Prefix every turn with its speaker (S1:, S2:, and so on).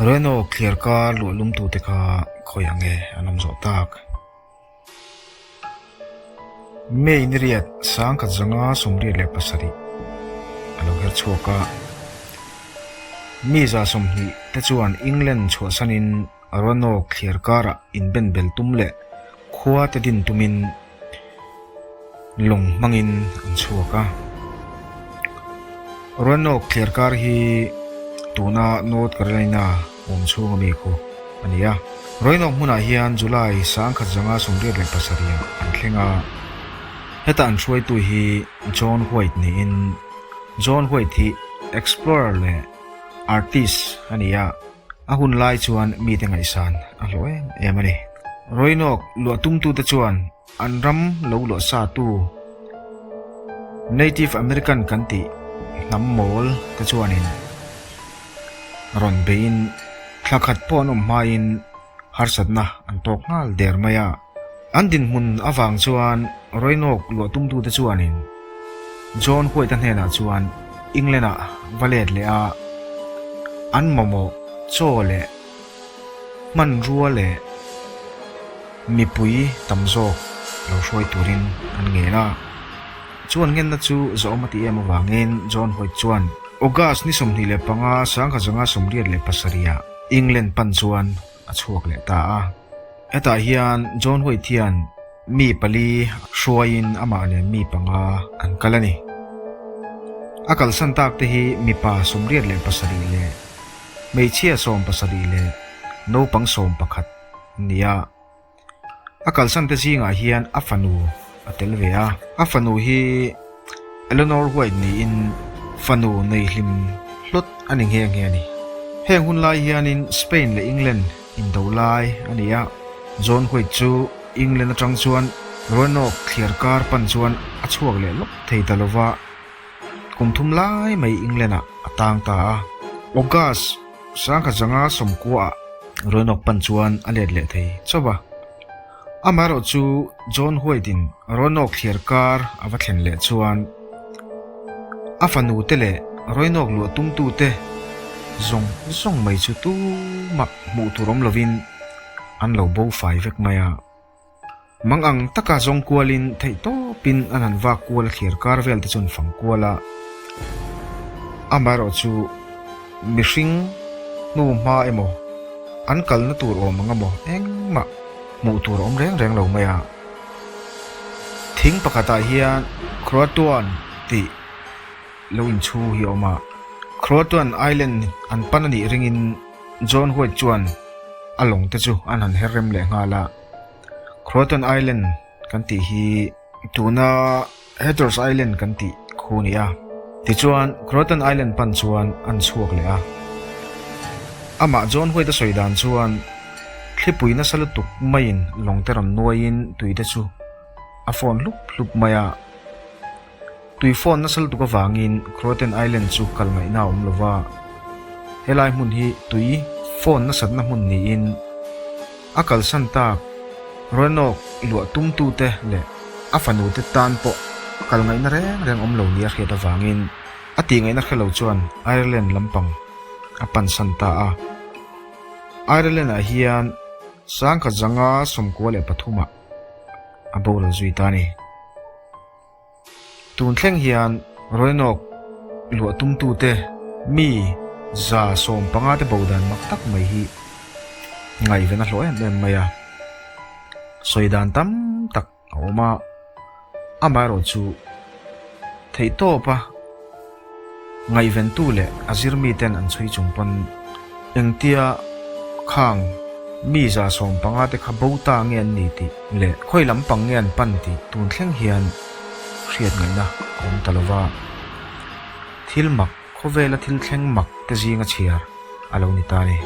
S1: Roanoke thliarkar luah lumtute kha khawiah nge an awm zawh tak? May ni riat 1987 a lo her chhuak a. Mi 20 te chuan England chhuahsanin Roanoke thliar karah inbenbel tum leh khua te din tumin lawng hmangin an chhuak a. Roanoke thliar kar hi tuna North Carolina awm chhunga mi khu a ni a. Roanoke hmunah hian July 1987 ah an thleng a. Heta an hruaitu hi John White niin John White hi explorer leh artist a ni a. A hun lai chuan mite ngaihsan a hlawh em em a ni. Roanoke luah tumtute chuan an ram lo luah satu Native American kan tih hnam mawl te chuanin rawn beiin thla khat pawh an awm hmain harsatna an tawk nghal der mai a. An dinhmun avang chuan Roanoke luah tumtute chuanin John White-a hnenah chuan England-ah va let leh a, an mamawh chaw leh hmanrua leh mipui tam zawk lo hruai turin an ngen a. Chu an ngenna chu zawhawm a ti em avangin John White chuan August ni 25, 1987-ah England pan chuan a chhuak leh ta a. Hetah hian John White hian mi pali hruaiin amah nen mi panga an kal a ni. A kalsan tak te hi mipa 87 leh hmeichhia 70 leh naupang 11 an ni a. A kalsan te zingah hian a fanu a tel ve a. A fanu hi Eleanor White niin fanu nei hlim hlawt a ni nghe nghe a ni. Heng hun lai hianin Spain leh England indo lai a ni a. John White chu England atang chuan Roanoke thliar kar pan chuan a chhuak leh lawk thei ta lova, kum thum lai mai England-ah a tang ta a. August 1990-ah Roanoke pan chuan a let leh thei chauh a. Amaherawh chu John White-in Roanoke thliar kar a va thlen leh chuan a fanu te leh Roanoke luah tumtute zawng zawng mai chu tumah hmuh tur awm lovin an lo bo fai vek mai a. Mang ang taka zawng kualin theih tawpin an han vak kual a thliar kar vel te chu an fang kual a. Amaherawh chu mihring hnu hma emaw an kalna tur awm ang emaw engmah hmuh tur a awm reng reng lo mai a. Thing pakhatah hian Croatoan tih lo inchhu hi a awm a. Croatoan Island an pan a nih ringin John White chuan a lawng te chu an han her rem leh nghal a. Croatoan Island kan tih hi tuna Hatteras Island kan tih khu a ni a. Tichuan, Croatoan Island pan chuan an chhuak leh a. Amah John White a sawi dan chuan thlipui nasa lutuk maiin lawng te rawn nuaiin tui te chu a fawn hlup hlup mai a. Tui fawn nasa lutuk avangin Croatan Island chu kal ngaihna a awm lo va, helai hmun hi tui fawn nasatna hmun niin a kalsan tak Roanoke luah tumtute leh a fanute tan pawh kal ngaihna reng reng awm lo nia hriat avangin a tih ngaihna hre lo chuan Ireland lampang a pansan ta a. Ireland-ah hian 1993-ah a boral zui ta a ni. Tun thleng hian Roanoke luah tumtute mi 150 te bo dan mak tak mai hi ngaihven a hlawh em em mai a. Sawi dan tam tak a awm a, amaherawh chu theihtawpa Ngaihventu leh a zirmiten an chhui chung pawn engtia khang mi 15 te kha bo ta nge an ni tih leh khawi lampang nge an pan tih tun thleng hian hriat ngaihna a awm ta lova. Thil mak, khawvela thil thleng mak te zinga chhiar a lo ni ta a ni.